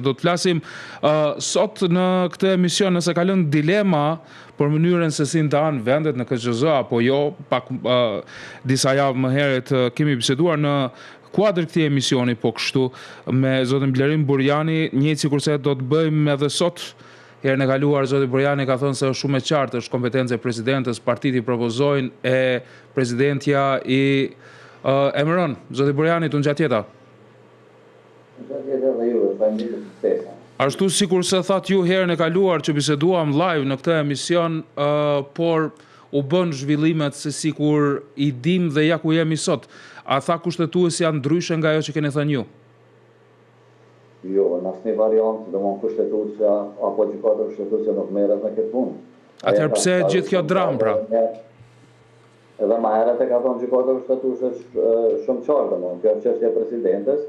Do të flasim uh, sot në këtë emision nëse ka lënë dilema për mënyrën se si ndahen vendet në KQZ apo jo, pak uh, disa javë më herët kemi biseduar në kuadër këtij emisioni po kështu me zotin Blerim Burjani, njëjtë sikurse do të bëjmë edhe sot. Herën e kaluar zoti Burjani ka thënë se është shumë e qartë, është kompetencë e presidentes, partitë i propozojnë e presidentja i uh, emëron. Zoti Burjani, tungjatjeta. Tungjatjeta edhe juve, faleminderit për ftesën. Ashtu sikurse thatë ju herën e kaluar që biseduam live në këtë emision, por u bënë zhvillimet se sikur i dimë dhe ja ku jemi sot. A tha Kushtetuesja ndryshe nga ajo që keni thënë ju? Jo, në asnjë variant, domethënë Kushtetuesja apo Gjykata Kushtetuese nuk merret me këtë punë. Atëherë pse gjithë kjo dramë pra? Edhe ma herët e ka thonë Gjykata Kushtetuese shumë qartë, domethënë kjo është çështje e presidentes,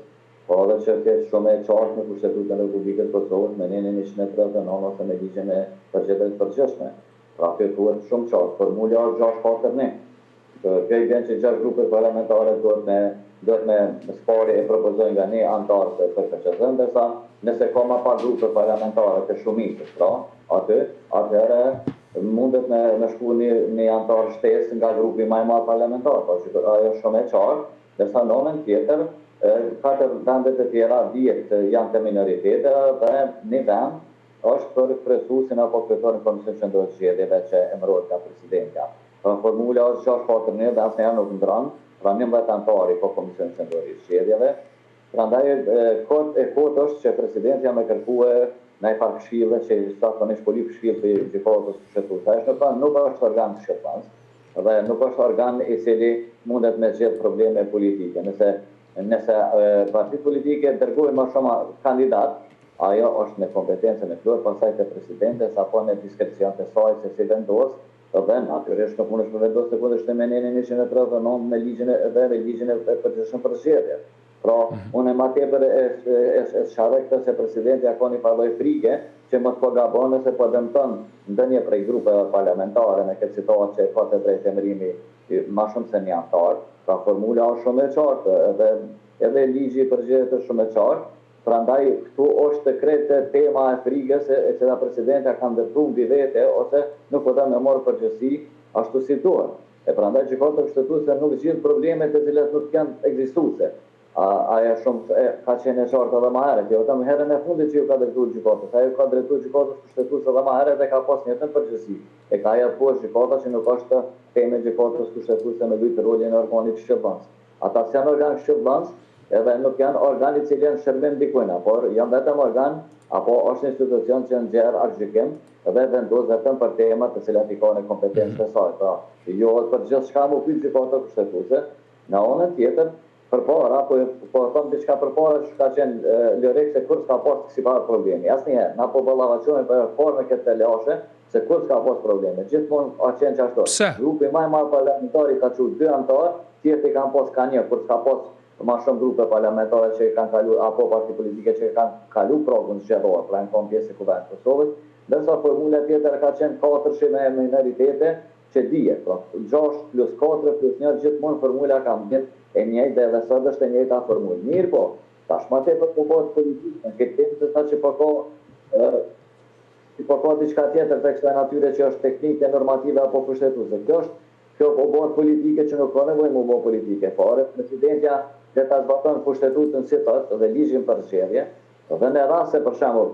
po edhe çështje shumë e qartë në Kushtetutën e Republikës së Kosovës me nenin 139 ose me ligjin e për zgjedhje të përgjithshme. Pra aty thuhet shumë qartë, formula është 6 4 1. Kjo i bjen që 6 grupe parlamentare duhet me duhet me së pari e propozojnë nga një anëtar të KQZ, ndërsa nëse ka ma pak grupe parlamentare të shumicës, pra, aty, atëherë mundet me me shku një një anëtar shtesë nga grupi ma i madh parlamentar, pra që ajo është shumë e qartë, ndërsa në anën tjetër, katër vendet e tjera dihet janë të minoriteteve dhe një vend është për kryesuesin apo kryetarin e Komisionit Qendror të Zgjedhjeve që emërohet nga presidentja. Pra formula është 6 4 1 dhe asnjëherë nuk ndron, pra 11 anëtar i ka Komisioni Qendror i Zgjedhjeve. Prandaj kot e kot është që presidentja me kërkue naj farë këshille që zakonisht po lyp këshillë prej Gjykatës Kushtetuese. Ajo nuk nuk është organ këshillëdhënës dhe nuk është organ i cili mundet me zgjidh probleme politike. Nëse nëse partitë politike dërgojnë më shumë kandidat, ajo është në kompetencën e plotë pastaj të presidentes apo në diskrecion të saj se si vendos dhe natyrisht nuk mundesh me vendos në kundërshtim me nenin 139 me ligjin e dhe me ligjin e përgjithshëm për zgjedhjet. Pra, unë ma tepër e, e, e, e sqaroj këtë se presidentja ka një farë lloj frike që mos po gabon nëse po dëmton ndonjë prej grupeve parlamentare në këtë situatë që ka të drejtë emërimi ma shumë se një anëtar. Pra, formula është shumë e qartë edhe edhe ligji për zgjedhjet është shumë e qartë. Prandaj këtu është krejt tema e frigës e cila presidentja ka ndërtu mbi vete ose nuk po don me marrë përgjegjësi ashtu si duhet. E prandaj Gjykata Kushtetuese nuk zgjidh problemet të cilat nuk janë ekzistuese. A ajo shumë e, ka qenë e qartë edhe ma herët, jo vetëm herën e fundit që ju ka drejtuar gjykatës, ajo ka drejtuar Gjykatës Kushtetuese edhe ma herët dhe ka pas njëjtën përgjegjësi. E ka hedhë poshtë gjykata që nuk është temë e Gjykatës Kushtetuese me lujtë rolin e organit këshillëdhënës. Ata s'janë organ këshillëdhënës edhe nuk janë organ i cili janë shërbim dikujna, por janë vetëm organ apo është institucion që nxjerr aktgjykim dhe vendos vetëm për temat të cilat i ka në kompetencë të saj. Pra, jo për gjithçka mu pyet Gjykata Kushtetuese, në anën tjetër, përpara, po po e them diçka përpara që ka qenë Lorik se kur s'ka pas kësi farë problemi. Asnjëherë, na po ballafaqohemi për herë të parë me këtë telashe, se kur s'ka pas probleme. Gjithmonë ka qenë qashtu. Pse? Grupi ma i madh parlamentar i ka çu dy anëtar, tjerët i kanë pas ka një, kur s'ka pas ma shumë grupe parlamentare që i kanë kalu apo parti politike që kanë kalu pragun zgjedhor, pra janë kon pjesë e Kuvendit të Kosovës, ndërsa formula tjetër ka qenë katërshi me minoritete që dihet, pra 6 plus 4 plus 1 gjithmonë formula ka mbetë e njëjtë dhe edhe sot është e njëjta formulë. Mirë po, tash ma tepër po bëhet politikë në këtë temë se sa që po ka që po ka diçka tjetër të kësaj natyre që është teknike, normative apo kushtetuese. Kjo është kjo po bëhet politike që nuk ka nevojë mu bë politike fare. Presidentja le ta zbaton kushtetutën si thotë dhe ligjin për zgjedhje dhe në rast se për shembull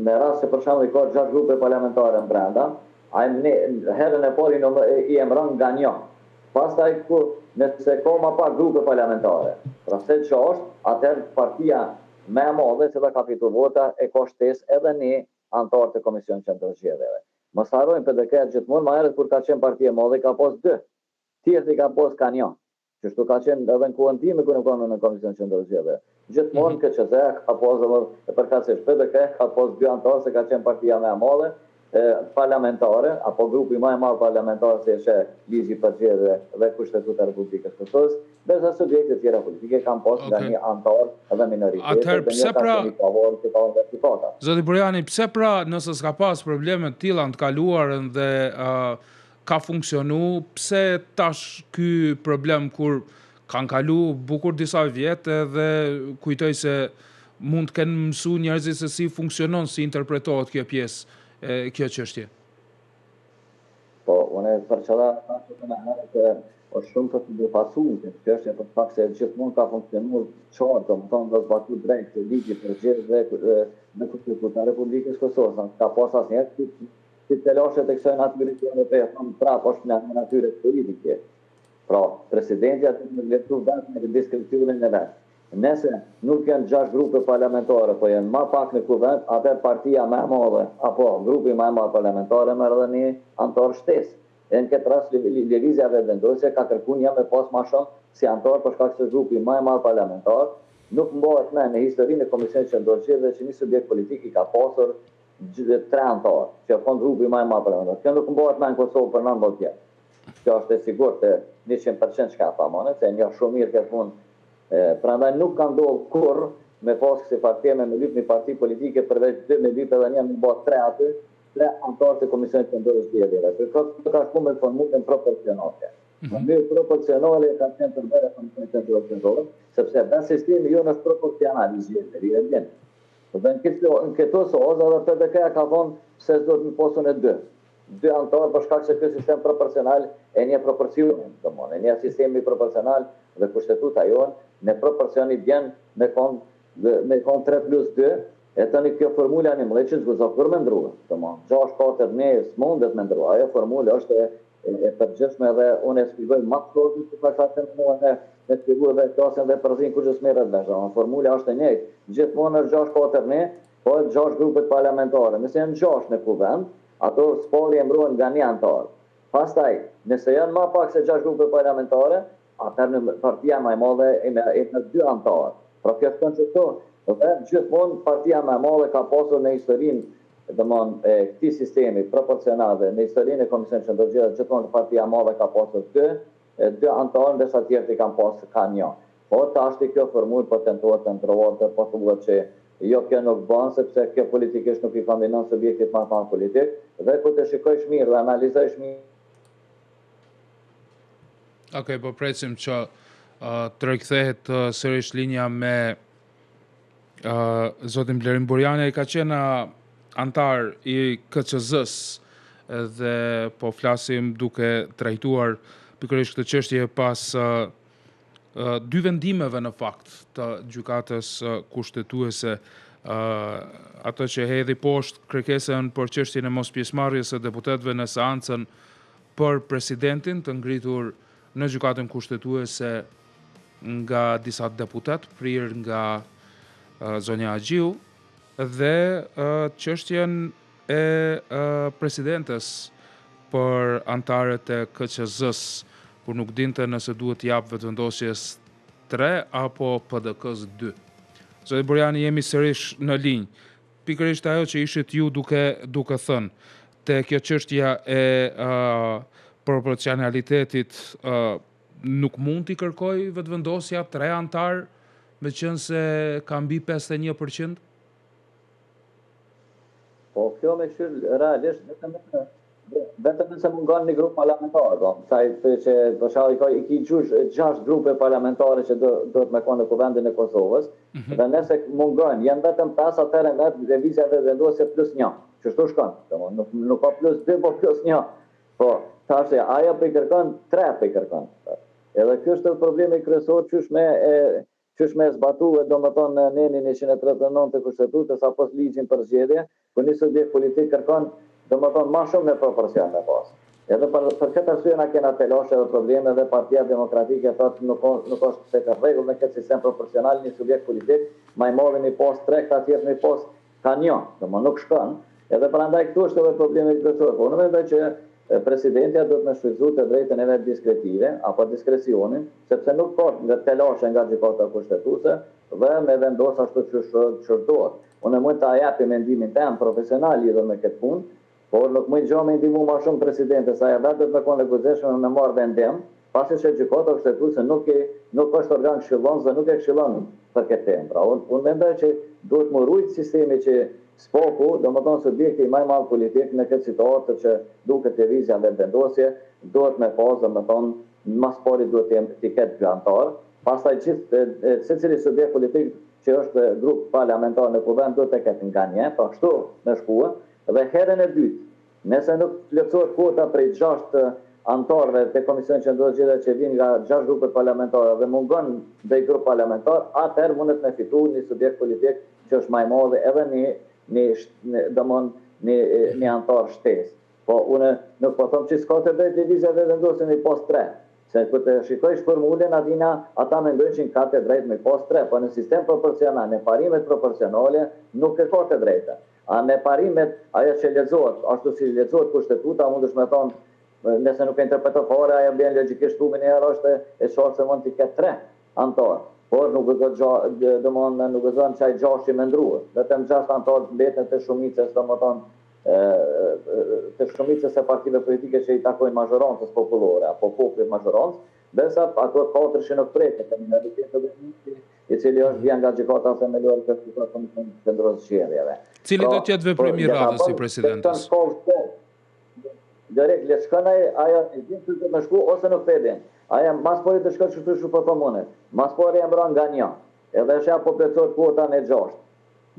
në rast se për shembull i ka gjashtë grupe parlamentare brenda, ai në herën e parë i, i emëron nga një. Pastaj ku nëse ka ma pak grupe parlamentare, pra se gjashtë, atëherë partia më e madhe që ka fitu vota e ka shtesë edhe një anëtar të Komisionit Qendror të Zgjedhjeve. Mos harrojmë PDK-ja gjithmonë më herët kur ka qenë parti e madhe i ka pas dy. Tjerët i kanë pas ka një. Kështu ka qenë edhe në kohën time kur nuk kam në Komision Qendror të Zgjedhjeve. Gjithmonë KQZ ka pas domethënë përkatësisht PDK ka pas dy anëtarë se ka qenë partia më e madhe parlamentare apo grupi më i madh parlamentar si e sheh ligji për zgjedhje dhe Kushtetuta e Republikës së Kosovës, ndërsa subjektet tjera politike kanë pas nga një anëtar edhe minoritete Atëherë dhe pse një ka pra qenë i pavarur që ka nga gjykata. Zoti Burjani, pse pra nëse s'ka pas probleme të tilla në të kaluarën dhe uh, ka funksionu, pse tash ky problem kur kanë kalu bukur disa vjet edhe kujtoj se mund të kenë mësu njerëzit se si funksionon, si interpretohet kjo pjesë, kjo çështje. Po, unë për qëta thashë edhe më herët që është shumë për të befasu kjo çështje për shkak se gjithmonë ka funksionuar qartë, domethënë dhe zbatu drejt ligji për zgjedhje dhe në Kushtetutën e Republikës së Kosovës, nuk ka pas asnjëherë si si telashe të kësaj natyre që unë po e them prapë është në natyre politike. Pra, presidentja duhet me vlerësu vetë me diskrecionin e vet. Nëse nuk janë gjashtë grupe parlamentare, po janë ma pak në Kuvend, atëherë partia ma e madhe apo grupi ma i madh parlamentar e merr edhe një anëtar shtesë. E në këtë rast Lëvizja Vetëvendosje ka kërku një me pas ma shumë si anëtar për shkak se është grupi ma i madh parlamentar. Nuk mbahet mend në historinë e Komisionit Qendror të Zgjedhjeve që një subjekt politik i ka pasur tre anëtarë, që ka qenë grupi ma i madh parlamentar. Kjo nuk mbahet mend në Kosovë për 19 vjet. Kjo është e sigurt 100% çka e tham unë, se e njoh shumë mirë këtë punë Prandaj nuk ka ndodhur kurrë me pas kësi farë teme me lyp një parti politike përveç dy me lyp edhe një me ba tre aty, tre anëtarë të Komisionit Qendror të Zgjedhjeve. Kjo ka shku me formulën proporcionale. Në mënyrë proporcionale ka qenë përbërja e Komisionit Qendror Zgjedhor, sepse vetë sistemi jonë është proporcional i zgjedhjeve, e din. Dhe në këtë në këto sazë edhe PDK-ja ka thonë pse s'duhet me pas unë dy. Dy anëtarë për shkak se ky sistem proporcional e njeh proporcionin, domethënë e njeh sistemi proporcional dhe kushtetuta jonë në proporcion i bjen me kon me kon 3 plus 2, e tani kjo formula 11 që s'guxon kurrë me ndrru, domethënë 6 4 1 s'mundet me ndrru, ajo formulë është e e përgjithshme dhe unë e shpjegoj më të se sa ka të mua me me shpjegu dhe klasën dhe përzin kurgjë s'merret vesh, domethënë formula është e njëjtë, gjithmonë është 6 4 1, po 6 grupet parlamentare, nëse janë 6 në kuvend, ato s'pari emërohen nga një anëtar. Pastaj, nëse janë ma pak se 6 grupe parlamentare, atëherë partia më e madhe e merr dy anëtarë. Pra kjo shkon qështu dhe gjithmonë partia më e madhe ka pasur në historinë domthon e këtij sistemi proporcional dhe në historinë e Komisionit Qendror të Zgjedhjeve gjithmonë partia e madhe ka pasur dy dy anëtarë ndërsa tjerët i kanë pasur kanë një. Po tashti kjo formulë po tentohet të ndrrohet dhe po thuhet që jo kjo nuk bën sepse kjo politikisht nuk i konvenon subjektit më të madh politik dhe kur të shikojsh mirë dhe analizojsh mirë Ok, po presim që uh, të rikthehet uh, sërish linja me uh, zotin Blerim Burjani, ai ka qenë anëtar i KQZ-s dhe po flasim duke trajtuar pikërisht këtë çështje pas uh, dy vendimeve në fakt të gjykatës kushtetuese atë që hedhi poshtë kërkesën për çështjen e mospjesëmarrjes së deputetëve në seancën për presidentin të ngritur në gjykatën kushtetuese nga disa deputetë prirë nga zonja Haxhiu dhe çështjen e presidentes për anëtarët e KQZ-së, kur nuk dinte nëse duhet t'i japë Vetëvendosjes 3 apo PDK-së 2. Zoti Burjani, jemi sërish në linjë. Pikërisht ajo që ishit ju duke duke thënë, te kjo çështja e uh, proporcionalitetit uh, nuk mund t'i kërkojë Vetëvendosja tre anëtarë, meqenëse ka mbi 51%? Po kjo me kqyr realisht vetëm nëse vetëm nëse mungon një grup parlamentar, do, sa i të që për shembull i ka i ki gjysh gjashtë grupe parlamentare që do duhet me konë në Kuvendin e Kosovës, mm -hmm. dhe nëse mungon, janë vetëm 5 atëherë merr Lëvizja Vetëvendosje plus 1. Qështu shkon, do, nuk nuk ka plus 2, po plus 1. Po, tash ajo po i kërkon 3 po i kërkon. Edhe ky është problemi kryesor qysh me e Qysh me e zbatue domethënë nenin 139 të Kushtetutës apo ligjin për zgjedhje, ku një subjekt politik kërkon domethënë ma shumë në proporcion me pas. Edhe për për këtë arsye na kena telashe dhe probleme dhe Partia Demokratike thotë nuk nuk është në rregull me këtë sistem proporcional një subjekt politik ma i madhi me pas tre këta tjerët me pas Ka një, domethënë nuk shkon, edhe prandaj këtu është edhe problemi kryesor, po unë mendoj që presidentja duhet me shfrytëzu të drejtën e vet diskretive apo diskrecionin, sepse nuk ka nga telashe nga Gjykata Kushtetuese dhe me vendos ashtu qysh qysh duhet. Unë mund ta japi mendimin tem profesional lidhur me këtë punë, Por nuk muj gjo me i ndihmu ma shumë presidentes, ajo vetë duhet me konë e guximshme me marrë vendim, pasi që Gjykata Kushtetuese nuk i nuk është organ këshillonës dhe nuk e këshillon për këtë temë. Pra unë unë mendoj që duhet mu rujt sistemi që s'paku, domethënë subjekti ma i madh politik në këtë situatë që duket Lëvizja Vetëvendosje, duhet me pas domethënë ma s'pari duhet të t'i ketë dy anëtarë, pastaj gjithë secili subjekt politik. që është grup parlamentar në Kuvend duhet të ketë nga një, pra kështu me shkua, dhe herën e dytë, nëse nuk plotësohet kuota prej 6 anëtarëve të Komisionit Qendror të Zgjedhjeve që vijnë nga 6 grupet parlamentare dhe mungon ndonjë grup parlamentar, atëherë mundet me fitu një subjekt politik që është ma i madh edhe një një domthon një një anëtar shtesë. Po unë nuk po them që s'ka të drejtë Lëvizja Vetëvendosje me pas tre, se kur të shikojsh formulën atina ata mendojnë që ka të drejtë me pas tre, po në sistem proporcional, në parimet proporcionale nuk e ka të drejtën. A në parimet ajo që lexohet, ashtu si lexohet kushtetuta, mundesh me thonë nëse nuk e interpreton fare, ajo bjen logjikisht thubi një herë është e qartë se mund t'i ketë tre anëtar, por nuk guxon domethënë nuk guxon qaj gjashti me ndrru, vetëm gjashtë anëtarë mbeten të shumicës, domethënë të shumicës së partive politike që i takojnë mazhorancës popullore apo popullit mazhorancë, ndërsa ato katërshi nuk preken, të minoritetet dhe njësi, i cili është vjen nga gjykata themelore të gjykata Komisionit Qendror të Zgjedhjeve. Cili do të jetë veprimi i radhës i presidentes? Direkt, le të shkon ai, ajo e din se do të shku ose nuk e din. Ajo mas pari të shkon kështu që po them unë. Mas pari emëron nga një. Edhe është apo plotësohet kuota në 6.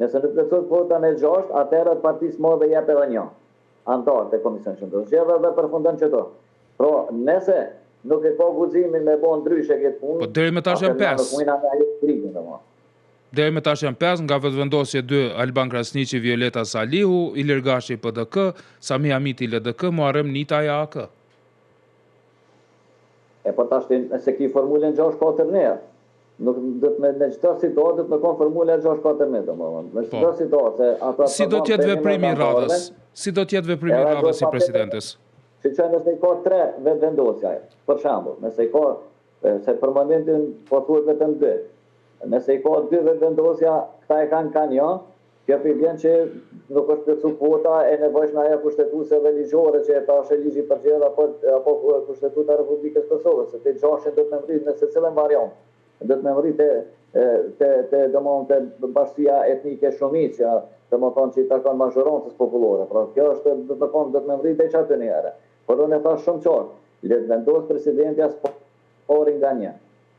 Nëse nuk plotësohet kuota në 6, atëherë partisë madhe jep edhe një anëtar të Komisionit Qendror të Zgjedhjeve dhe përfundon qëto. Pra, nëse nuk e ka guximin me bo ndryshe këtë punë, Po deri më tash janë 5. Nuk mujna me ajo frikën, domethënë. Deri më tash janë 5 nga Vetëvendosje 2 Alban Krasniqi, Violeta Salihu, Ilir Gashi PDK, Sami Hamiti LDK, Muharrem Nitaj AAK. E po tash ti nëse ki formulën 6 4 1, nuk do të me në çdo situatë do të me kon formula 6 4 1 domethënë. Në çdo po. situatë se ata Si do të jetë veprimi i radhës? Si do të jetë veprimi i radhës i presidentes? Siç nëse i ka tre vetëvendosja, për shembull, nëse i ka se për momentin po thuhet vetëm dy. Nëse i ka dy vetëvendosja, këta e kanë kanë jo, kjo po i bjen që nuk është plotësu kuota e nevojshme ajo kushtetuese dhe ligjore që e thashë ligji për zgjedhje apo apo kushtetuta e Republikës së Kosovës, se te gjashin do të me mrri në secilën variant, do të me mrri te te te domethënë te bashkësia etnike shumicë që domethënë që i takon mazhorancës popullore. Pra kjo është do të me thonë do të me mrri deri aty një herë. Por unë e thash shumë qartë, le të vendos presidentja së pari nga një.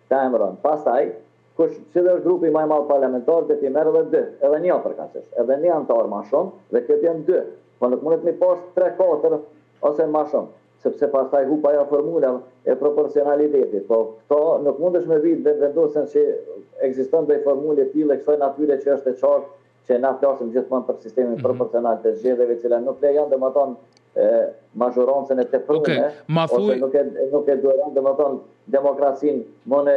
Ta emëron. Pastaj, kush, cili është grupi më i madh parlamentar, do t'i merr edhe dy, edhe një përkatësisht, edhe një anëtar më shumë dhe kjo bjen dy. Po nuk mundet me pas 3, 4 ose më shumë, sepse pastaj hup ajo formula e proporcionalitetit. Po këto nuk mundesh me vit vetëvendosjen që ekziston ndonjë formulë e tillë e kësaj natyre që është e qartë që na flasim gjithmonë për sistemin mm -hmm. proporcional të zgjedhjeve, e cila nuk lejon domethënë mazhorancën e teprume, okay. Ma thuj... ose nuk e nuk e duron domethënë demokracinë mono,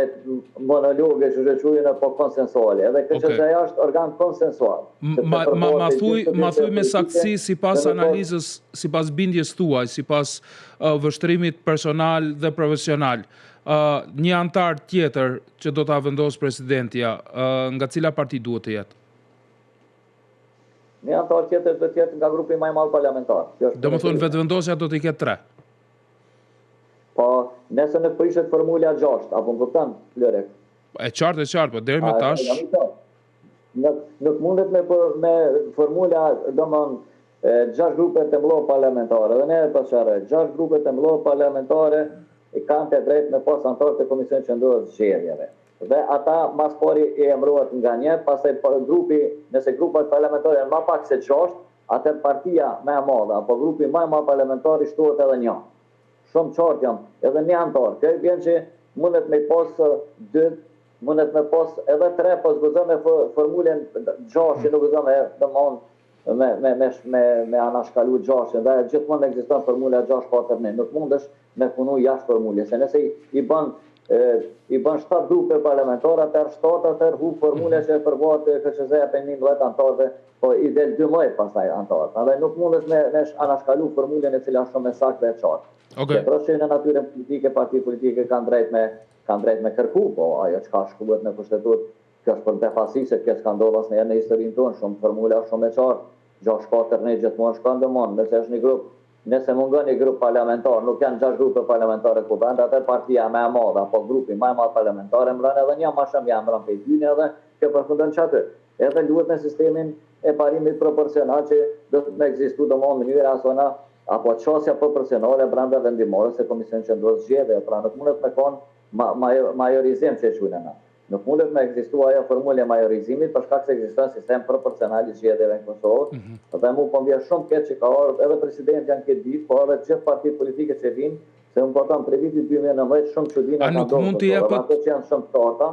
monologe që e quajnë apo konsensuale. Edhe KQZ-ja okay. është organ konsensual. Ma ma ma thuj, ma thuj me saktësi sipas analizës, sipas bindjes tuaj, sipas uh, vështrimit personal dhe profesional. Uh, një anëtar tjetër që do ta vendosë presidentja, uh, nga cila parti duhet të jetë? Një anëtar tjetër do të jetë nga grupi më i madh parlamentar. Kjo është Domethënë vetëvendosja do t'i ketë tre. Po, nëse nuk prishet formula 6, apo më kupton, Florek? E qartë, e qartë, po deri më tash. Nuk nuk mundet me me formula, domthon gjashtë grupe të mëdha parlamentare, dhe ne po sqaroj, gjashtë grupe të mëdha parlamentare i kanë të drejtë me pas anëtarë të Komisionit Qendror të Zgjedhjeve. Dhe ata mas pari i emërohet nga një, pastaj grupi, nëse grupat parlamentare janë ma pak se gjashtë, atëherë partia më e madhe apo grupi më i madh parlamentar i shtohet edhe një. Shumë qartë jam, edhe një anëtar. Kjo i bjen që mundet me pas dy, mundet me pas edhe tre, po s'guxon me formulën gjashtë që nuk guxon me, domthon me me me me me anashkalu gjashtën dhe gjithmonë ekziston formula 6 4 1 nuk mundesh me punu jashtë formulës se nëse i, i bën e, i bën 7 grupe parlamentare atëherë 7 atëherë hup formula që e përbahet KQZ-ja prej 11 anëtarëve po i del 12 pastaj anëtarë prandaj nuk mundesh me me anashkalu formulën e cila është shumë e saktë dhe e qartë Okay. Tjetër që në natyrën politike, parti politike kanë drejt me kanë drejt me kërku, po ajo çka shkruhet në kushtetutë Kjo është për befasi se kjo s'ka ndodhur asnjëherë në historinë tonë, shumë formula është shumë e qartë, 6 4 1 gjithmonë shkon domon, nëse është një grup, nëse mungon një grup parlamentar, nuk janë 6 grupe parlamentare në kuvend, atëherë partia më e madhe apo grupi më i madh parlamentar emëron edhe një më shumë ja emëron prej dyne edhe kjo përfundon qaty. Edhe luhet me sistemin e parimit proporcional që do të me ekzistu domon mënyra asona apo qasja proporcionale brenda vendimmarrjes së Komisionit Qendror të Zgjedhjeve, pra nuk mundet me kon ma, majorizim që e quajnë na. Nuk mundet me ekzistu ajo formulë e majorizimit për shkak se ekziston sistem proporcional i zgjedhjeve në Kosovë mm -hmm. dhe mu po më vjen shumë keq që ka ardhur edhe presidentja në këtë ditë, po edhe të gjithë partitë politike që vinë, se unë po them prej vitit 2019 shumë çudina kanë ndodhur. A nuk mund të jepet ato që janë shumë të qarta?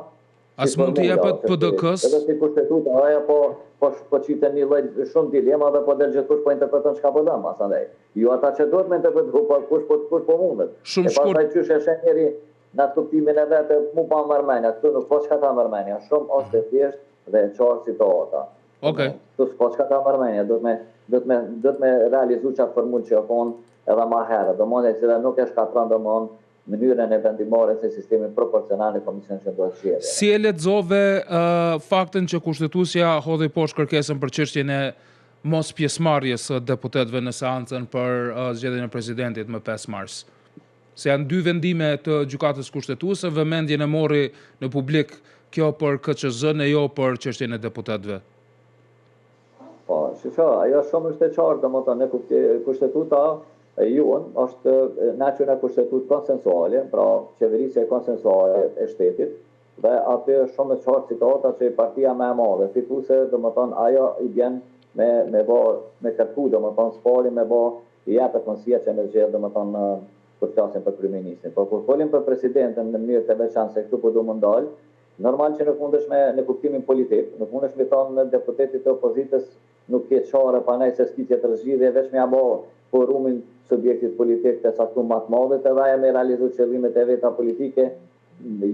A s'mund të jepet PDK-së? Edhe si kushtetuta, ajo po po po qiten një lloj shumë dilema dhe po del gjithkush po interpreton çka po don masandej. Jo ata që duhet me interpretu, po kush po kush po mundet. Shumë shkurt. E pastaj qysh e sheh njeri Në atë kuptimin e vet, mu pa merr menja, këtu nuk ka çka ta merr menja, shumë është e thjeshtë dhe e qartë situata. Okej. Këtu s'ka çka ta merr menja, duhet me duhet me duhet me realizu qat formulë që o kon edhe ma herët, domethënë e cila nuk e shkatërron domethënë mënyrën e vendimmarrjes së sistemit proporcional në Komisionin Qendror të Zgjedhjeve. Si e lexove faktin që Kushtetuesja hodhi poshtë kërkesën për çështjen e mospjesëmarrjes së deputetëve në seancën për zgjedhjen e presidentit më 5 mars? Se janë dy vendime të Gjykatës Kushtetuese, vëmendjen e mori në publik kjo për KQZ-në e jo për çështjen e deputetëve. Po, shiko, ajo shumë është e qartë, domethënë në kupti, kushtetuta jonë është na quajmë kushtetutë konsensuale, pra qeverisje konsensuale e shtetit, dhe aty është shumë e qartë situata që partia më e madhe, fituese, domethënë ajo i bjen me me bë me kërku, domethënë s'pari me bë i jepet mundësia që me zgjedh domethënë kur flasim për kryeministrin. Por kur folim për presidentin në mënyrë të veçantë se këtu po du m'u ndal, normal që nuk mundesh me në kuptimin politik, nuk mundesh me thonë deputetit të opozitës nuk ke çare pa nej se s'ki tjetër zgjidhje veç me ja bo kuorumin subjektit politik të caktum ma të madhit edhe ajo me realizu qëllimet e veta politike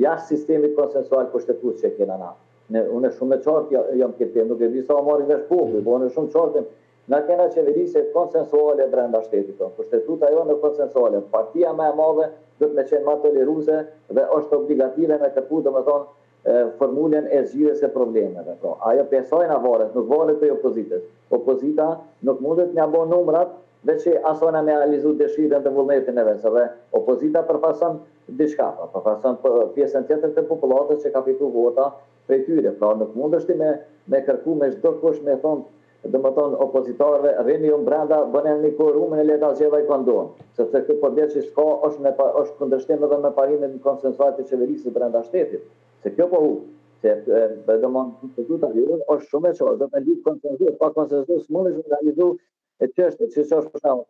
jashtë sistemit konsensual kushtetues që kena na. Ne, unë shumë e qartë jam këtë temë, nuk e di sa marrin vesh populli, po unë shumë qartë Na kena qeverisje konsensuale brenda shtetit tonë. Kushtetuta jonë konsensuale. Partia më e madhe duhet me qenë ma toleruese dhe është obligative me kërku domethënë formulën e zgjidhjes së problemeve. Pra, ajo prej saj na varet, nuk varet prej opozitës. Opozita nuk mundet me ja bo numrat veç që asajna me realizu dëshirën dhe vullnetin e vet, se dhe opozita përfaqëson diçka, pra përfaqëson pjesën tjetër të popullatës që ka fitu vota prej tyre. Pra, nuk mundesh ti me me kërku me çdo kusht me thonë Domethënë opozitarëve rrini ju brenda bëneni kuorumin e le ta zgjedhë ai kon don, sepse këtu po del që s'ka është me është kundërshtim edhe me parimin konsensual të qeverisë brenda shtetit. Se kjo po hup. Se domethënë kushtetuta jonë është shumë e qartë, do me lyp konsensus, pa konsensus s'mundesh me realizu e çështje, që është për shembull,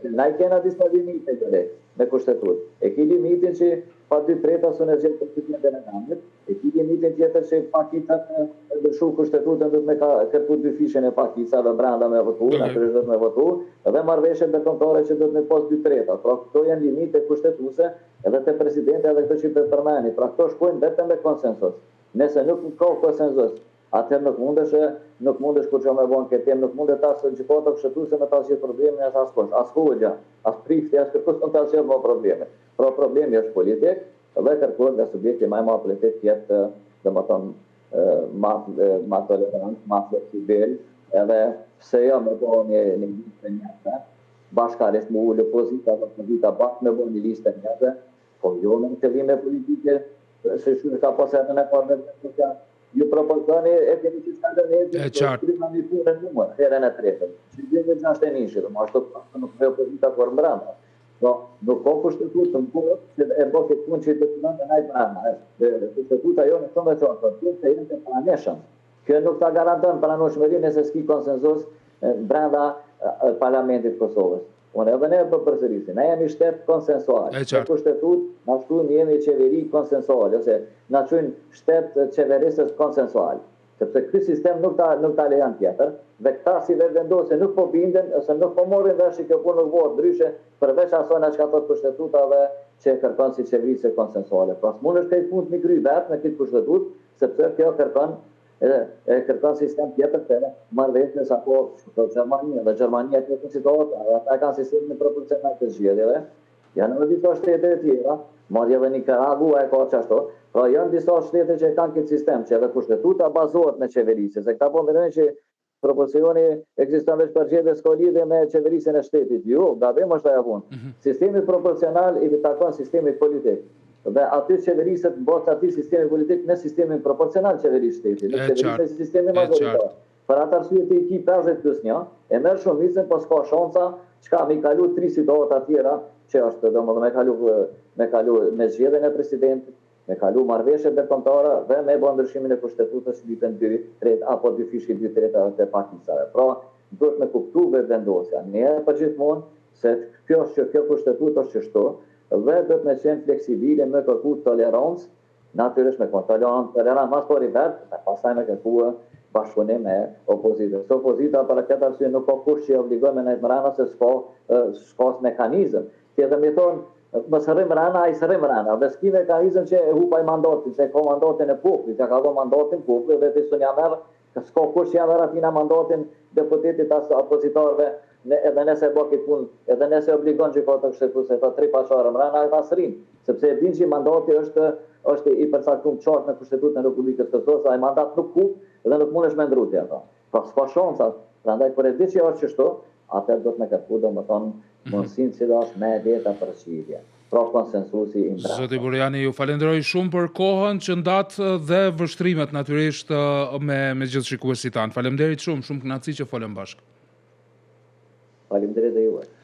se na i kena disa limite gjëre me kushtetutë. E ki limitin që pa dy treta s'un e zgjedh presidentin e vendit, e ki limitin tjetër që pakicat me ndryshu kushtetutën duhet me ka kërku dyfishin e pakicave brenda me votu, okay. natyrisht duhet me votu, dhe marrëveshjet ndërkombëtare që duhet me pas dy treta. Pra këto janë limite kushtetuese edhe te presidenti edhe këto që po përmeni. Pra këto shkojnë vetëm me konsensus. Nëse nuk ka konsensus, Atëherë nuk mundesh e nuk mundesh kurrgjë me bo në këtë temë, nuk mundet as Gjykata Kushtetuese me ta zgjidh problemin as askush, as hoxha, as prifti, as kërkush s'mund ta zgjidh më problemin. Pra problemi është politik dhe kërkohet nga subjekti ma i madh politik të jetë domethënë ma ma tolerant, ma fleksibil, edhe pse jo me bo një një listë të njerëzve, bashkarisht me ul opozita dhe opozita bashkë me bo një listë të njerëzve, po jo me qëllime politike, se shumë ka pas edhe në parë vetë Ju propozoni e keni që s'ka lënë e E qartë. Kryma një punë në numër, herën e tretën. Që 2061, dhe ma ashtu të nuk vë opozita kur mbrenda. Po, nuk ka kushtetutë në botë që e bë këtë punë që i detyron të najt brenda. Kushtetuta jonë shumë e qartë, po duhet të jenë të pranishëm. Kjo nuk ta garanton pranueshmërinë nëse s'ki konsensus brenda parlamentit të Kosovës. Unë edhe ne po përsërisim, na jemi shtet konsensual. Në kushtetutë na shkruajnë jemi qeveri konsensuale ose na quajnë shtet qeverisës konsensual. Sepse ky sistem nuk ta nuk ta lejon tjetër dhe këta si Vetëvendosje nuk po binden ose nuk po marrin vesh që kjo punë nuk bëhet ndryshe përveç asaj çka thotë kushtetuta dhe që e kërkon si qeverisje konsensuale. Pra s'mundesh këtë punë të mi kry vetë me këtë kushtetutë, sepse kjo kërkon E, e kërkon sistem tjetër të marrëveshjes apo për Gjermania, dhe Gjermania të njëjtën situatë, edhe ata kanë sistemin proporcional të zgjedhjeve, janë edhe disa shtete e tjera, madje edhe Nicaragua e ka qashtu, pra janë disa shtete që e kanë këtë sistem, që edhe kushtetuta bazohet në qeverisje, se këta po mendojnë që proporcioni ekziston veç për zgjedhje, s'ka lidhje me qeverisjen e shtetit. Jo, gabim është ajo punë. Mm -hmm. Sistemi proporcional i takon sistemit politik. Dhe aty qeveriset në bazë të atij sistemi politik në sistemin proporcional qeveris shteti, nuk qeveriset në sistemin majoritar. Për atë arsye ti i ki 50 plus 1, e merr shumicën, po s'ka shansa, çka me i kalu tri situata tjera, që është domethënë me kalu me kalu me zgjedhjen e presidentit, Me kalu marrëveshjet ndërkombëtare dhe me bo ndryshimin e Kushtetutës që lypen dy tret apo dyfishi i dy tretave të pakicave. Pra, duhet me kuptu Vetëvendosja, një herë për gjithmonë, se kjo është që kjo Kushtetutë është qështu dhe duhet me qenë fleksibile me kërku tolerancë, natyrisht me kon tolerant, tolerant mas pari vet dhe pastaj me kërku bashkëpunim me opozitën. Se opozita për këtë arsye nuk ka kush që e obligon me nejt mrena se s'ka s'ka mekanizëm. Ti edhe me thonë mos rri mrena, ai s'rri mrena dhe s'ki mekanizëm që e hup ai mandatin, se ka mandatin e popullit, ja ka dhënë mandatin populli dhe ti s'un ja merr, s'ka kush që ja merr atina mandatin deputetit as opozitarëve, ne, edhe nëse e bë këtë punë, edhe nëse obligon gjykatën kushtetuese, thotë rri pa çare mrena, ata s'rrin, sepse e din që mandati është është i përcaktuar qartë në Kushtetutën e Republikës së Kosovës, ai mandat nuk hup dhe nuk mundesh me ndrru ti ato. Pra s'ka shansa, prandaj kur e di që është kështu, atëherë duhet me kërku, domethënë, mhm. mundësinë cila është më e lehta për zgjidhje. Pra konsensusi i mbrapsht. Zoti Burjani, ju falenderoj shumë për kohën që ndatë dhe vështrimet natyrisht me me gjithë shikuesit tanë. Faleminderit shumë, shumë kënaqësi që folëm bashkë. Faleminderit dhe juve.